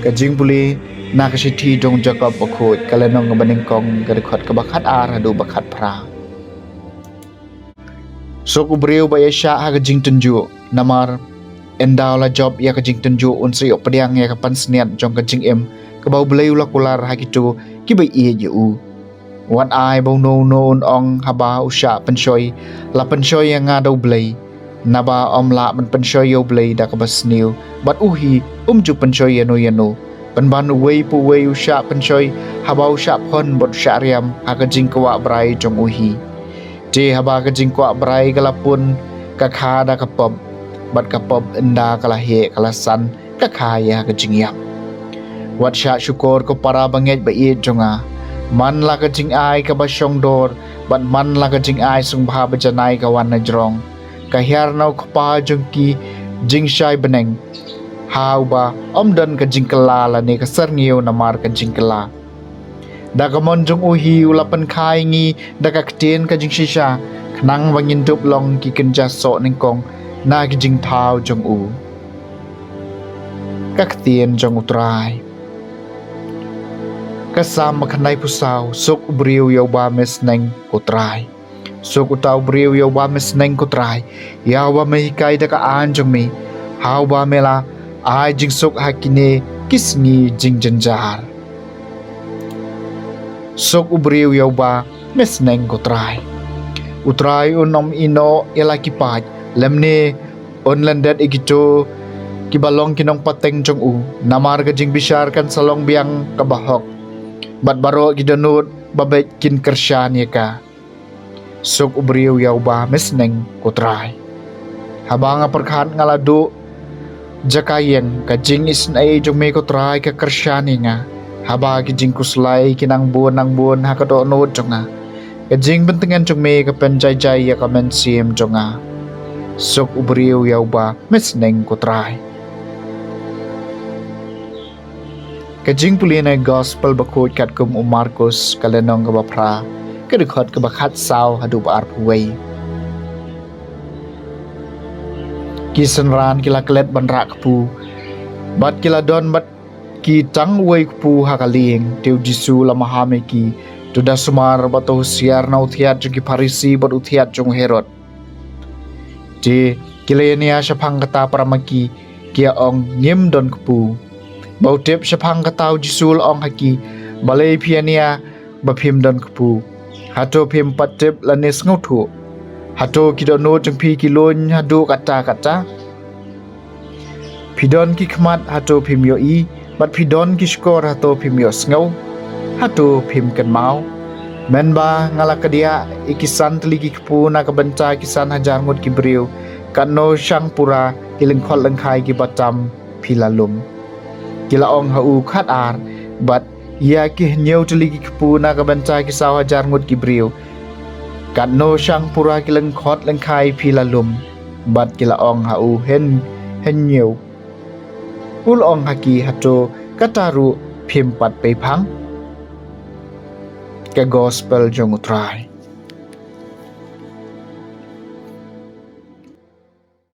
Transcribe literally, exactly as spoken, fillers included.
Ka jingpule na ka shithi jong u Jakob bakhuid, ka lynnong kaba nyngkong, ka dkhot kaba khatar haduh ba khatphra. Suk u briew ba ïaishah ha ka jingtynjuh, namar ynda u la jop ïa ka jingtynjuh un sa ïoh pdiang ïa ka pansngiat jong ka jingim kaba U Blei u la kular ha kito kiba ïeit ïa u. Wat ai ba uno uno un ong haba u shah pynshoi, la pynshoi ïa nga da U Blei. Naba ym lah ban pynshoi ïa U Blei da kaba sniew, bad u hi um ju pynshoi ïano ïano. Pynban uwei pa uwei u shah pynshoi haba u shah phon bad u shah riam ha ka jingkwah brai jong u hi. Te haba ka jingkwah brai ka la pun, ka kha da ka pop, bad ka pop ynda ka la heh ka la san, ka kha ïa ka jingïap. Wat shah shukor ko para bangeit ba ïeit jong nga. Man la ka jingai kaba shongdor, bad man la ka jingai sngewbha ba janai ka wan na jrong, ka hiar na u kpa jong ki jingshai bneng, ha uba ym don ka jingkylla lane ka syrngiew namar ka jingkylla. Da ka mon jong u hi u la pynkha ïa ngi da ka ktien ka jingshisha, khnang ba ngin dup long ki kynja soh nyngkong na ki jingthaw jong u. Ka ktien jong U Trai. Ka Salm ba khyndaiphew saw. Suk u briew ïa uba me sneng, ko Trai. Suk uta u briew ïa uba me sneng, ko Trai, ïa uba me hikai da ka aiñ jong me, ha uba me la ai jingsuk ha kine ki sngi jingjynjar. Suk u briew ïa uba me sneng, ko Trai. U Trai un ym ïehnoh ïa la ki paid, lymne un lyndet ïa kito kiba long ki nongpateng jong u. Namar ka jingbishar kan sa long biang kaba hok, bad baroh ki dohnud ba beit kin kyrshan ïa ka. Suk u briew ïa uba me sneng, ko Trai. Haba nga pyrkhat nga la duh jaka ïeng, ka jingisynei jong me, ko Trai, ka kyrshan ïa nga. Haba ki jingkhuslai ki nang bun nang bun ha ka dohnud jong nga, ka jingbyntngen jong me ka pynjaijai ïa ka mynsiem jong nga. Suk u briew ïa uba me sneng, ko Trai. Ka jingpule na ka Gospel bakhuid katkum u Markus, ka lynnong kaba phra, ka dkhot kaba khatsaw haduh ba arphew wei. Ki synran ki la klet ban rah kpu, bad ki la don bad ki tang uwei u kpu ha ka lieng. Te u Jisu u la maham ïa ki: To da sumar bad to husiar na u thiat jong ki Pharisi bad u thiat jong u Herod. Te ki la ïania shaphang kata para ma ki, ki ïa ong: Ngim don kpu. Ba u tip shaphang kata, u Jisu u la ong ha ki: Balei phi ïania ba phim don kpu? Hato phim pat tip lane sngewthuh? Hato ki dohnud jong phi ki lun haduh katta katta? Phi don ki khmat, hato phim ïohi? Bad phi don ki shkor, hato phim ïohsngew? Hato phim kynmaw? Mynba nga la kdiah ïa ki san tylli ki kpu na ka bynta ki san hajar ngut ki briew, katno shang pura ki lyngkhot lyngkhai kiba tam phi la lum? Ki la ong ha u: Khatar. Bad ïa ki hynñiew tylli ki kpu na ka bynta ki saw hajar ngut ki briew, katno shang pura ki lyngkhot lyngkhai phi la lum? Bad ki la ong ha u: Hyn, hynñiew. U la ong ha ki: Hato kata ruh phim pat peiphang? Ka Gospel jong u Trai.